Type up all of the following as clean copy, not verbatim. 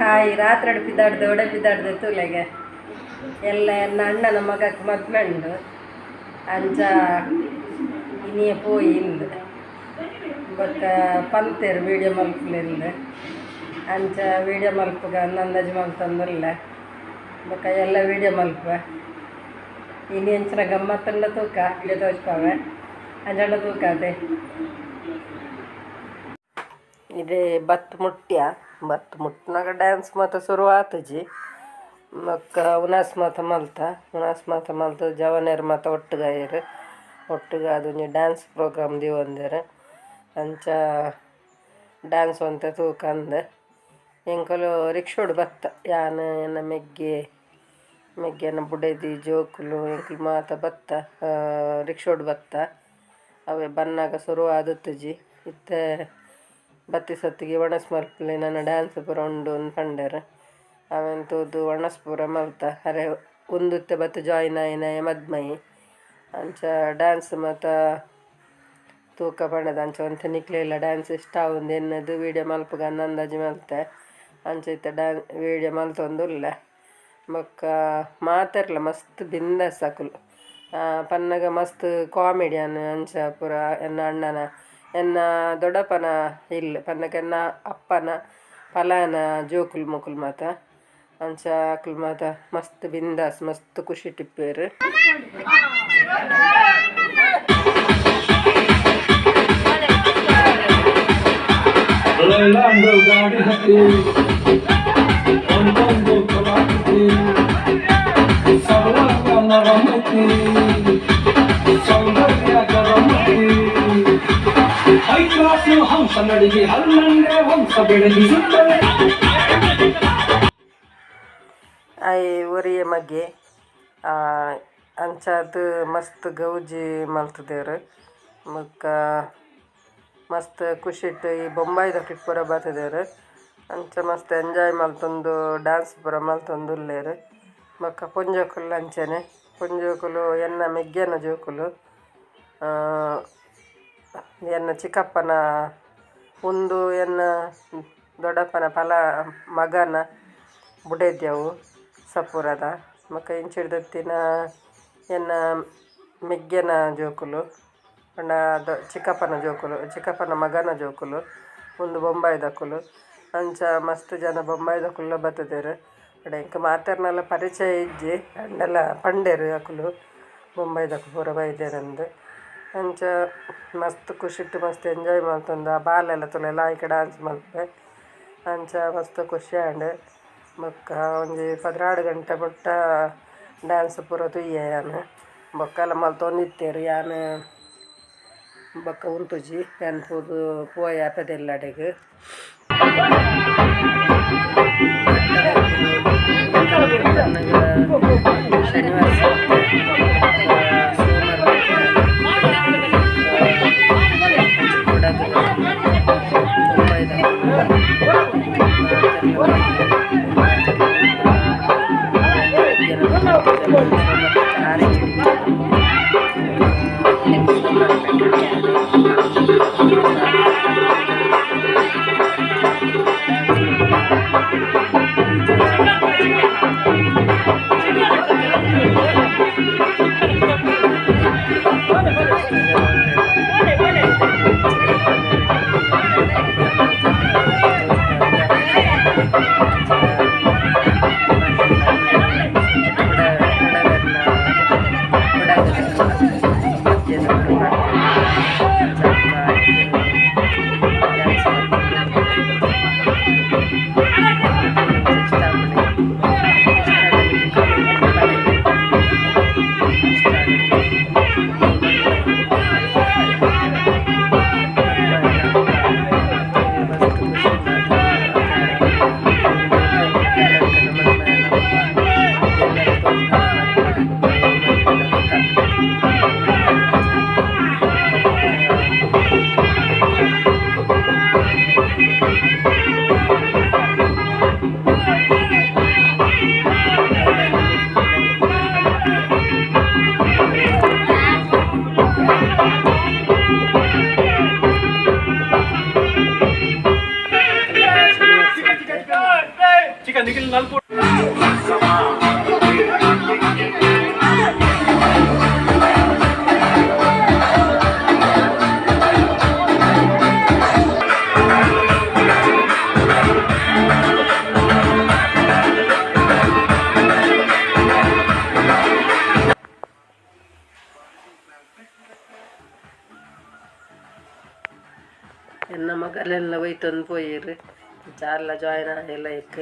Hi ರಾತ್ರಿ ಪಿದಾಡ್ದು ಒಡೆ ಪಿದಾಡ್ದು ತೂಲೆಗೆ ಎಲ್ಲ ಎನ್ನ ಅಣ್ಣನ ಮಗಕ್ಕೆ ಮದ್ಮೆ ಉಂಡು ಅಂಚ ಇನಿಯ ಪೋಯಿ ಇಂದು ಬೊಕ್ಕ ಪಂತೇರು ವೀಡಿಯೋ ಮಲ್ಪುಲಿಂದು ಅಂಚ ವೀಡಿಯೋ ಮಲ್ಪುಗ ಅಂದಾಜು ಮಲ್ತೊಂದುಲ್ಲ ಬೊಕ್ಕ ಎಲ್ಲ ವೀಡಿಯೋ ಮಲ್ಪ ಇನಿ ಅಂಚಿನ ಗಮ್ಮತ್ತುಂಡ ತೂಕ ವಿಡಿಯೋ ತೋಜ್ಪಾವೆ ಅಂಚಂಡ ತೂಕ ಅದೇ ಇದೇ ಬತ್ ಮುಟ್ಯ ಬತ್ ಮುಟ್ನಾಗ ಡ್ಯಾನ್ಸ್ ಮಾತ ಶುರು ಆತುಜಿ ಬೊಕ್ಕ ಉನಾಸ್ ಮಾತ ಮಲ್ತ ಉನಾಸ್ ಮಾತ ಮಲ್ತ ಜವನೆರ್ ಮಾತ ಒಟ್ಟುಗಾಯೆರ್ ಒಟ್ಟುಗಾದ್ ಒಂಜಿ ಡ್ಯಾನ್ಸ್ ಪ್ರೋಗ್ರಾಮ್ ದೀವೊಂದೆರ್ ಅಂಚ ಡ್ಯಾನ್ಸ್ ಒಂತೆ ತೂಕಂದ್ ಎಂಕುಲು ರಿಕ್ಷೋಡು ಬತ್ತ ಯಾನ್ ಎನ್ನ ಮೆಗ್ಯೆ ಮೆಗ್ಯನ ಬುಡೆದಿ ಜೋಕುಲು ಎಂಕುಲು ಮಾತ ಬತ್ತ ರಿಕ್ಷೋಡು ಬತ್ತ ಅವೆ ಬನ್ನಗ ಸುರು ಆದಿತ್ತುಜಿ ಇತ್ತೆ ಬತ್ತಿ ಸತ್ತಿಗೆ ವಣಸ್ ಮಲ್ಪುಲೆ ನನ ಡ್ಯಾನ್ಸ್ ಪೂರ ಉಂಡು ಅಂದ್ ಪಂಡೆರ್ ಅವೆನ್ ತೂದು ವಣಸ್ ಪೂರ ಮಲ್ತ ಅರೆ ಉಂದು ಇತ್ತೆ ಬತ್ತ್ ಜಾಯಿನ್ ಆಯಿನಾಯೆ ಮದ್ಮಯೆ ಅಂಚ ಡ್ಯಾನ್ಸ್ ಮಾತ ತೂಕ ಪಂಡದ ಅಂಚ ಒಂತೆ ನಿಕ್ಲೆಗ್ಲ ಡ್ಯಾನ್ಸ್ ಇಷ್ಟ ಆವುಂದು ಎನ್ನುದು ವೀಡಿಯೋ ಮಲ್ಪುಗ ಅಂದ್ ಅಂದಾಜು ಮಲ್ತೆ ಅಂಚ ಇತ್ತೆ ವೀಡಿಯೋ ಮಲ್ತೊಂದುಲ್ಲೆ ಬೊಕ್ಕ ಮಾತೆರ್ಲ ಮಸ್ತ್ ಬಿಂದಾಸ್ ಅಕುಲು ಪನ್ನಗ ಮಸ್ತ್ ಕಾಮಿಡಿಯನ್ ಅಂಚ ಪೂರ ಎನ್ನ ಅಣ್ಣನ ಎನ್ನ ದೊಡ್ಡಪ್ಪನ ಇಲ್ಲ್ ಪನ್ನಗ ಎನ್ನ ಅಪ್ಪನ ಪಲಾಯನ ಜೋಕುಲು ಮೊಕುಲು ಮಾತ ಅಂಚ ಅಕುಲು ಮಾತ ಮಸ್ತ್ ಬಿಂದಾಸ್ ಮಸ್ತ್ ಖುಷಿಟ್ ಇಪ್ಪುವೆರ್. ಲೈಲಾಂಡು ಗಾಡಿ ಹತ್ತಿ ಒಂದೊಂದು ಕಲಾಕೃತಿ ಸರ್ವಾಂಗ ನರಮತಿ ಸೌಂದರ್ಯ ಗರಮತಿ ಹೈ ಕ್ಲಾಸ್ ಹಂಸ ನಡಿಗೆ ಹಲ್ಲಂಡೆ ಹಂಸ ಬೆಳಗಿ ಸುತ್ತಲೇ. ಆಯೆ ಒರಿಯೆ ಮಗೆ ಅಂಚಾದ್ ಮಸ್ತ್ ಗೌಜಿ ಮಲ್ತುದೆರ್ ಬೊಕ್ಕ ಮಸ್ತ್ ಖುಷಿಟ್ ಈ ಬೊಂಬಾಯಿದಕುಲು ಪೂರ ಬತ್ತುದೆರ್ ಅಂಚ ಮಸ್ತ್ ಎಂಜಾಯ್ ಮಲ್ತೊಂದು ಡ್ಯಾನ್ಸ್ ಪೂರ ಮಲ್ತೊಂದುಲ್ಲೆರ್ ಬೊಕ್ಕ ಪೊಂಜೋಕುಲು ಅಂಚನೆ ಪೊಂಜೋಕುಲು ಎನ್ನ ಮೆಗ್ಯನ ಜೋಕುಲು ಎನ್ನ ಚಿಕ್ಕಪ್ಪನ ಉಂದು ಎನ್ನ ದೊಡ್ಡಪ್ಪನ ಪಲ ಮಗನ ಬುಡೆದಿ ಅವು ಸಪುರದ ಬೊಕ್ಕ ಇಂಚಿರ್ದ್ ಎನ್ನ ಮೆಗ್ಯನ ಜೋಕುಲು ಪಂಡ ಚಿಕ್ಕಪ್ಪನ ಜೋಕುಲು ಚಿಕ್ಕಪ್ಪನ ಮಗನ ಜೋಕುಲು ಉಂದು ಬೊಂಬಾಯಿದಕುಲು ಅಂಚ ಮಸ್ತ್ ಜನ ಬೊಂಬಾಯಿದಕುಲ್ಲ ಬತ್ತುದೆರ್ ಬಟ್ ಎಂಕ್ ಮಾತೆರ್ನಲ ಪರಿಚಯ ಇಜ್ಜಿ ಆಂಡಲ ಪಂಡೆರ್ ಅಕುಲು ಬೊಂಬಾಯಿದಕುಲು ಪೂರ ಬೈದೆರಂದ್ ಅಂಚ ಮಸ್ತ್ ಖುಷಿಟ್ ಮಸ್ತ್ ಎಂಜಾಯ್ ಮಲ್ತೊಂದು ಆ ಬಾಲೆಲ ತೂಲೆ ಲಾಯ್ಕ್ ಡಾನ್ಸ್ ಮಲ್ಪುವೆ ಅಂಚ ಮಸ್ತ್ ಖುಷಿ ಆಂಡ್ ಬೊಕ್ಕ ಒಂಜಿ 12 ಗಂಟೆ ಮುಟ್ಟ ಡ್ಯಾನ್ಸ್ ಪೂರ ತೂಯೆ ಯಾನ್ ಬೊಕ್ಕಲ ಮಲ್ತೊಂದಿತ್ತೆರ್ ಯಾನ್ ಬೊಕ್ಕ ಉಂತುಜಿ ಯಾನ್ ಪೋದು ಪೋಯೆ ಅಪೆದ ಇಲ್ಲಡೆಗ್. ಶನಿವಾರ ಸೋಮಾರ ಕೊಡಗು ಬೊಂಬಾಯಿದ. ನಿಖಿಲ್ ನಲ್ಪ. ಎನ್ನ ಮಗಲೆಲ್ಲ ಒಯ್ತೊಂದು ಪೋಯೆರ್. ಚಾರ್ಲ ಜಾಯಿನ್ ಆಯೆಲ ಇಕ್.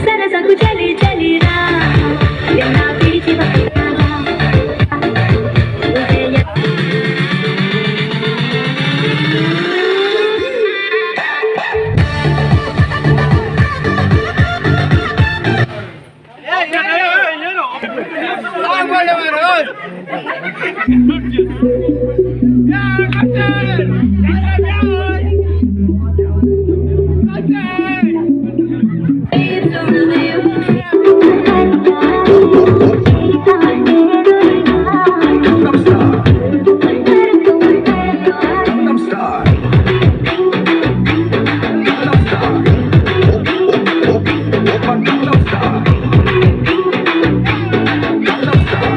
సరసకు చలి చలిరా నిన్న పిలిచి వస్తావా? ఉదయ. Gangnam Style. Gangnam Style. Oppa Gangnam Style. Gangnam Style.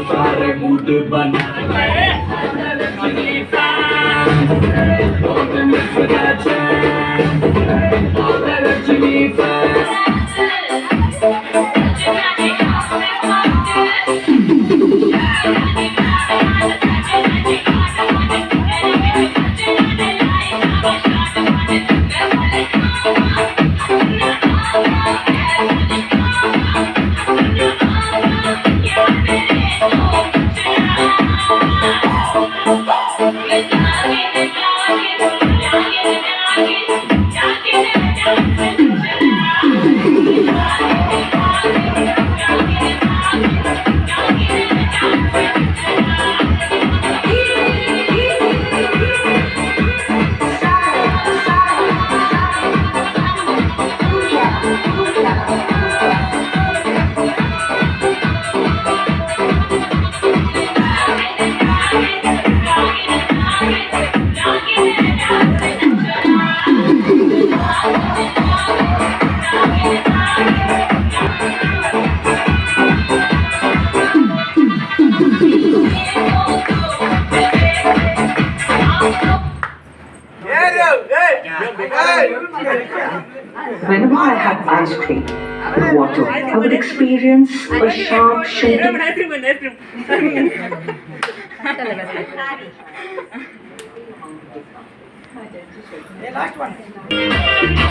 सारे मूड बना Whenever I had ice cream with water, I would experience a sharp shooting. Last one.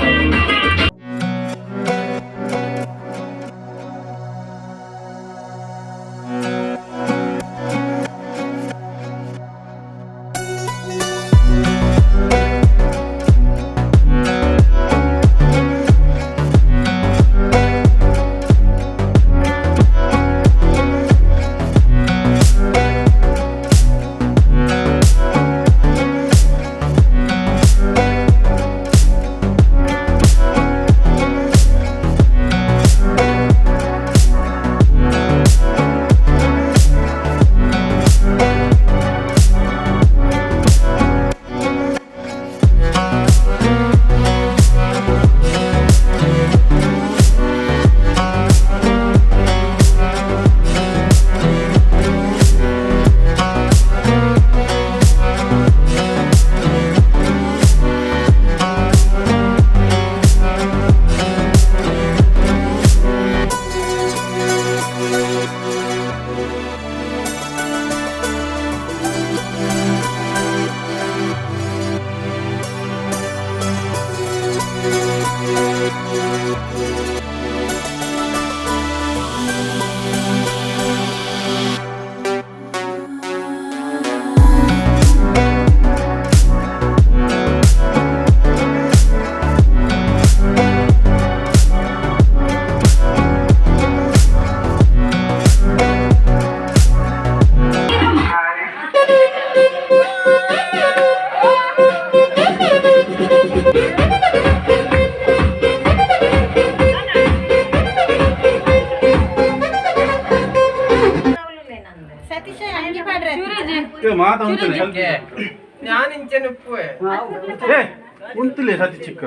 ಉಂತುಲೆ ಸತಿ ಚಿಕ್ಕ.